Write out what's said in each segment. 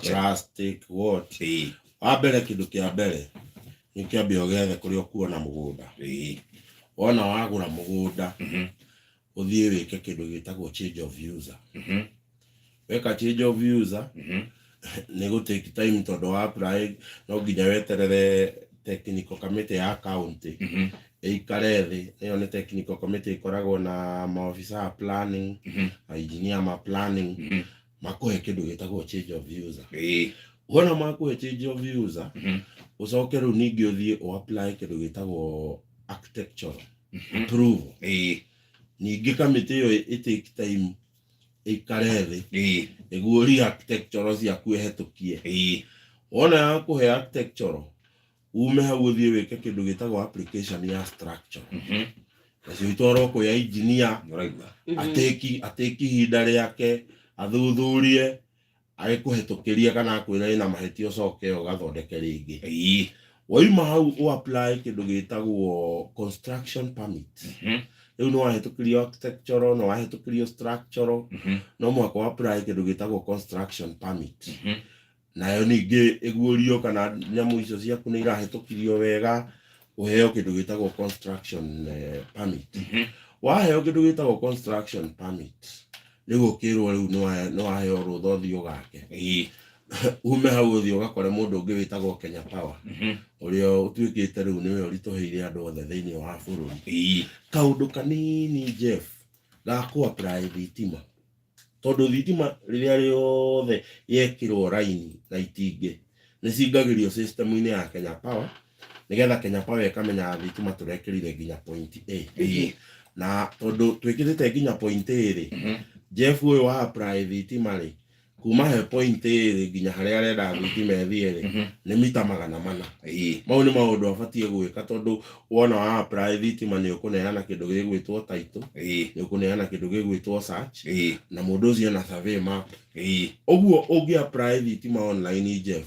Plastic what? Wa mbere, kĩndũ kĩa mbere nĩ kĩambe ũgethe kũrĩa ũkuona mũgũnda. Wona wagũra mũgũnda, ũthiĩ wĩke kĩndũ gĩtagwo change of user. Weka change of user, nĩ gũ take time tondũ wa apply no nginya weterere technical committee ya county ĩikare thĩ. Ĩyo nĩ technical committee ĩkoragwo na maofisa a planning na engineer ma planning, makũhe kĩndũ gĩtagwo change of user. Wona makũhe change of user, ũcoke rĩu ningĩ ũthiĩ ũ apply kĩndũ gĩtagwo architectural approval. Ningĩ kamĩtĩ ĩyo ĩ take time ĩikare thĩ nĩguo architectural ciaku ĩhetũkie. Wona yakũhe architectural, ume hau ũthiĩ wĩke kĩndũ gĩtagwo application ya structure, nacio itwarwo kwĩ engineer. Ũraigua? Atĩki ihinda rĩake athuthurie, agĩkũhetũkĩrie kana akwĩra ĩna mahĩtia, ũcoke ũgathondeke rĩngĩ. Wauma hau ũ apply kĩndũ gĩtagwo construction permit. Rĩu nĩ wahĩtũkĩrio architectural, nĩ wahĩtũkĩrio structural, no mũhaka ũ apply kĩndũ gĩtagwo construction permit. Nayo ningĩ ĩguũrio kana nyamũ icio ciaku nĩ irahĩtũkirio wega, ũheo kĩndũ gĩtagwo construction permit. Waheo kĩndũ gĩtagwo construction permit, rĩu ũkĩrwo rĩu nĩ waheo rũtha ũthiĩ ũgake. Ume hau ũthiĩ ũgakore mũndũ ũngĩ wĩtagwo Kenya Power, ũrĩa ũtuĩkĩte rĩu nĩwe ũritũhĩire andũ othe thĩinĩ wa bũrũri. Kaũndũ kanini, Jeff, ga kũ apply thitima, tondũ thitima rĩrĩa rĩothe yekĩrwo raini na itingĩ nĩ cingagĩrio system-inĩ ya Kenya Power, nĩgetha Kenya Power ĩkamenya thitima tũrekĩrire nginya point A. Na tondũ twĩkĩrĩte nginya point A rĩ, Jeff ũyũ wa apply thitima rĩ, kuma he point A rĩ nginya harĩa arenda thitima ĩthiĩ rĩ, nĩ mita 400. Mau nĩ maũndũ abatiĩ gwĩka, tondũ wona wa apply thitima nĩ ũkũneana kĩndũ gĩgwĩtwo title, nĩ ũkũneana kĩndũ gĩgwĩtwo search, na mũndũ ũcio ena survey map. Ũguo ũngĩ apply thitima online, Jeff,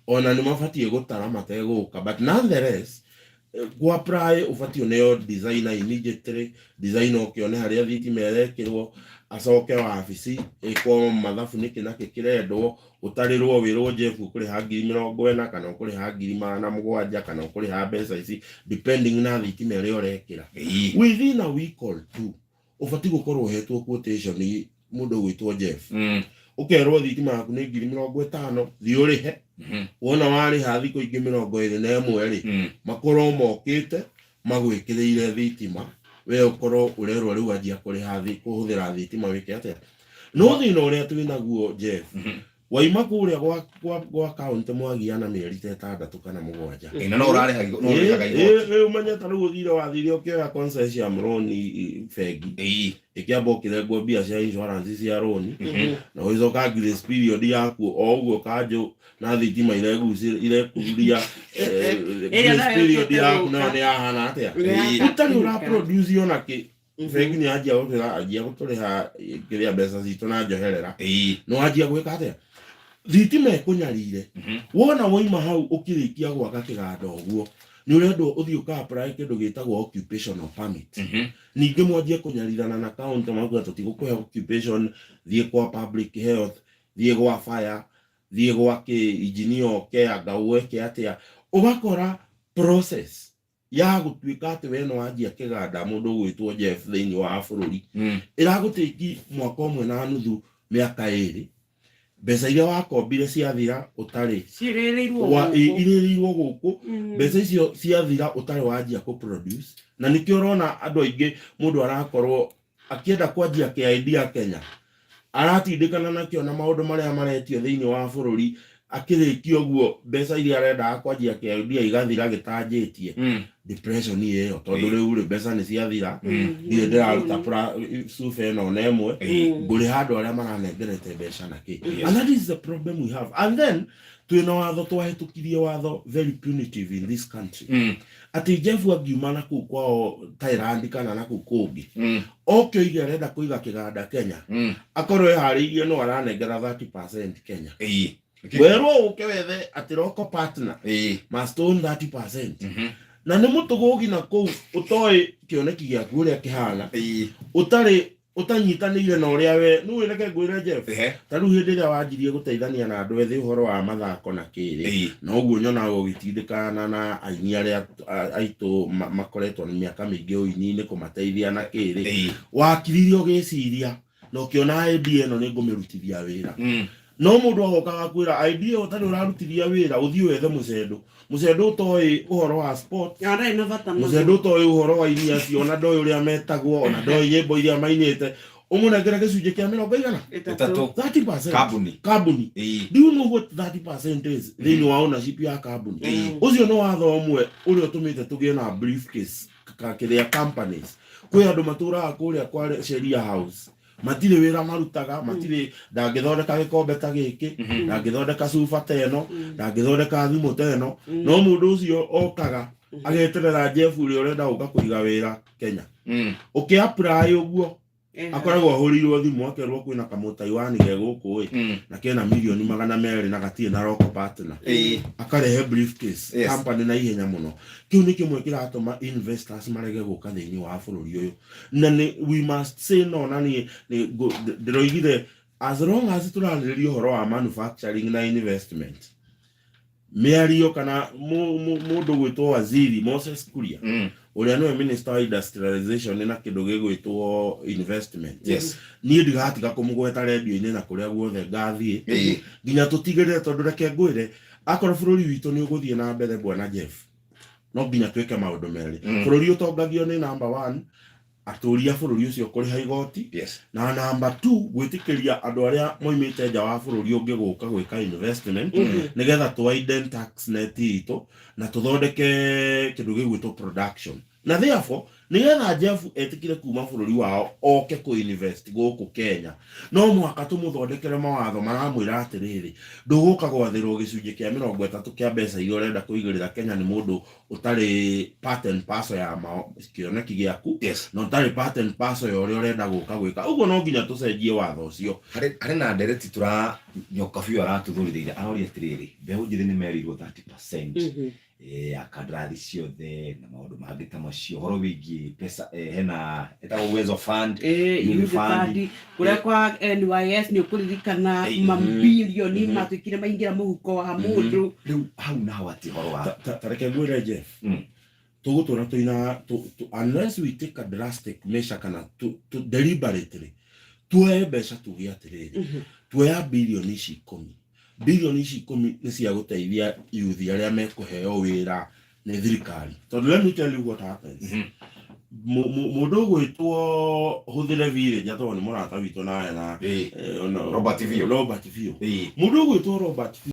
ona nĩ mabatiĩ gũtara mategũka, but nonetheless gũ apply ũbatiĩ ũneo designer immediately. Designer oke one harĩa thitima ĩrekĩrwo, acoke wabici ĩkwo mathabu nĩkĩ nakĩ kĩrendwo, ũtarĩrwo, wĩrwo Jeff ũkũrĩha 40,000 kana ũkũrĩha 700,000 kana ũkũrĩha mbeca ici, depending na thitima ĩrĩa ũrekĩra. Within a week or two ũbatiĩ gũkorwo ũhetwo quotation mũndũ ũgwĩtwo Jeff, ũkerwo thitima yaku nĩ 50,000, thiĩ ũrĩhe. Wona warĩha, thikũ ingĩ 21 rĩ, makorwo mokĩte magwĩkĩrĩire thitima, we ũkorwo ũrerwo rĩu anjia kũrĩha kũhũthĩra thitima wĩke atĩa. No thĩna ũrĩa twĩ naguo, Jeff, waima kũrĩa gwa kaunti mwagiana mĩeri ta 6 kana 7. Ĩĩ, na no ũrarĩha, no ũrĩhaga igoti. Rĩu ũmenye ta rĩu ũthire wathire ũkĩoya concession loan bengi, ĩkĩamba ũkĩrengwo mbia cia insurance cia rũni, na ũgĩcoka grace period yaku o ũguo kanjũ na thitima irekuria Ĩrĩa grace nayo period ĩũkĩte yaku gũka. nayo nĩ yahana atĩa, Nĩ ũtarĩ ũra yakinyĩka. produce ona kĩ. Bengi nĩ yanjia gũtwĩra anjia gũtũrĩha kĩrĩa mbeca citũ na njoherera. Nĩ wanjia gwĩka atĩa, thitima ĩkũnyarire. Wona waima hau ũkĩrĩkia gwaka kĩganda ũguo, nĩ ũrendwo ũthiĩ ũka apply kĩndũ gĩtagwo occupational permit. Ningĩ mwanjie kũnyarirana na county, mauga tũtigũkũhe occupation, thiĩ kwa public health, thiĩ gwa fire, thiĩ gwa kĩ engineer oke anga weke atĩa. Ũgakora process ya gũtuĩka atĩ we nĩ wanjia kĩganda, mũndũ ũgwĩtwo Jeff thĩinĩ wa bũrũri, ĩragũtĩki mwaka 1.5, mĩaka 2, mbeca iria wakombire ciathira ũtarĩ Cirĩrĩirwo gũkũ. Irĩrĩirwo gũkũ. Mbeca icio ciathira ũtarĩ wanjia kũ produce, na nĩkĩo ũrona andũ aingĩ, mũndũ arakorwo akĩenda kwanjia kĩ idea Kenya, aratindĩkana nakĩo na maũndũ marĩa maretio thĩinĩ wa bũrũri. Akĩrĩkia ũguo, mbeca iria arendaga kwanjia kĩ idea igathira gĩtanjĩtie. Depression ĩyo, tondũ rĩu rĩ, mbeca nĩ ciathira, ndirĩ ndĩraruta cuba ĩno ona ĩmwe, ngũrĩha andũ arĩa maranengerete mbeca na kĩ. And that is the problem we have. And then twĩna watho, twahĩtũkirie watho very punitive in this country, atĩ Jeff angiuma na kũu kwao Thailand kana na kũu kũngĩ, oke oige arenda kũiga kĩganda Kenya, akorwo eharĩirie no aranengera 30% Kenya. Werwo ũke wethe atĩ local partner must own 30%, na nĩ mũtũgũgi na kũu ũtoĩ kĩoneki gĩaku ũrĩa kĩhana, ũtarĩ. Ũtanyitanĩire na ũrĩa we nĩ reke ngwĩre, Jeff, Ehe. ta rĩu hĩndĩ ĩrĩa wanjirie gũteithania na andũ ethĩ ũhoro wa mathako na kĩrĩ, noguo nyonaga ũgĩtindĩkana na aini arĩa aitũ makoretwo nĩ mĩaka mĩingĩ ũini-inĩ, kũmateithia na kĩrĩ, wakiririe ũgĩciria na ũkĩona idea ĩno nĩ ngũmĩrutithia wĩra. No mũndũ agoka agakwĩra idea ĩyo ũtarĩ ũrarutithia wĩra, ũthiĩ wethe mũcendo, mũcendo ũtoĩ ũhoro wa sport, Ya, ndarĩ na bata naguo. Mũcendo ũtoĩ ũhoro wa aini acio, ona ndoĩ ũrĩa metagwo, ona ndoĩ nyĩmbo iria mainĩte, ũmũnengere gĩcunjĩ kĩa mĩrongo igana? 30. 30%. Kambuni. Kambuni. Do you know what 30% is thĩinĩ wa ownership ya kambuni? Ũcio nĩ watho ũmwe ũrĩa ũtũmĩte tũgĩe na briefcase kĩrĩa companies. Kwĩ andũ matũraga kũrĩa kwa Sheria House, matirĩ wĩra marutaga, matirĩ, ndangĩthondeka gĩkombe ta gĩkĩ, ndangĩthondeka cuba ta ĩno, ndangĩthondeka thimũ ta ĩno, no mũndũ ũcio okaga ageterera Jeff ũrĩa ũrenda gũka kũiga wĩra Kenya. Ũkĩ apply ũguo, akoragwo ahũrĩirwo thimũ akerwo kwĩna kamũtaiwani ge gũkũ ĩ, na kena mirioni 200 na gatirĩ na local partner. Akarehe briefcase company na ihenya mũno. Kĩu nĩ kĩmwe kĩratũma investors marege gũka thĩinĩ wa bũrũri ũyũ, na nĩ we must say no. Na niĩ nĩ ndĩroigire, as long as tũrarĩrĩria ũhoro wa manufacturing na investment, mĩario kana mũndũ gwĩtwo Waziri Moses Kuria, ũrĩa nĩwe minister wa industrialization na kĩndũ gĩgwĩtwo investment, niĩ ndigatiga kũmũgweta rendio-inĩ na kũrĩa guothe ngathiĩ nginya tũtigĩrĩre, tondũ reke ngwĩre, akorwo bũrũri witũ nĩ ũgũthiĩ na mbere, bwana Jeff, no nginya twĩke maũndũ merĩ. Bũrũri ũtongagio nĩ, number one, atũri a bũrũri ũcio kũrĩha igoti, na number two, gwĩtĩkĩria andũ arĩa moimĩte nja wa bũrũri ũngĩ gũka gwĩka investment, nĩgetha tũ widen tax net itũ na tũthondeke kĩndũ gĩgwĩtwo production. Na therefore, nĩgetha Jeff etĩkĩre kuma bũrũri wao oke kũ invest gũkũ Kenya, no mũhaka tũmũthondekere mawatho maramwĩra atĩrĩrĩ, ndũgũka gwathĩrwo gĩcunjĩ kĩa 30 kĩa mbeca iria ũrenda kũigĩrĩra Kenya nĩ mũndũ ũtarĩ part and parcel ya kĩoneki gĩaku, na ũtarĩ part and parcel ya ũrĩa ũrenda gũka gwĩka. Ũguo no nginya tũcenjie watho ũcio. Harĩ na ndereti tũra nyoka biũ aratuthũrithĩire, aroria atĩrĩrĩ, mbeũ njĩthĩ nĩ merirwo 30% ya kandarathi ciothe na maũndũ mangĩ ta macio, ũhoro wĩgiĩ pesa, hena ĩtagwo Uwezo Fund, Youth Youth Fund. Fund kũrĩa kwa NYS, nĩ ũkũririkana mabilioni matuĩkire maingĩra mũhuko wa mũndũ. Rĩu hau naho atĩ ũhoro wa Ta reke ngwĩre, Jeff, tũgũtũra tũina unless we take a drastic measure kana deliberately tuoe mbeca, tuge atĩrĩrĩ, tuoya bilioni ici 10, bilioni ici 10 nĩ cia gũteithia youth arĩa mekũheo wĩra nĩ thirikari. Tondũ let me tell you what happens. Mũndũ ũgwĩtwo hũthĩre village, tondũ nĩ mũrata witũ nawe na Robert Vio. Robert Vio. Mũndũ ũgwĩtwo Robert Vio.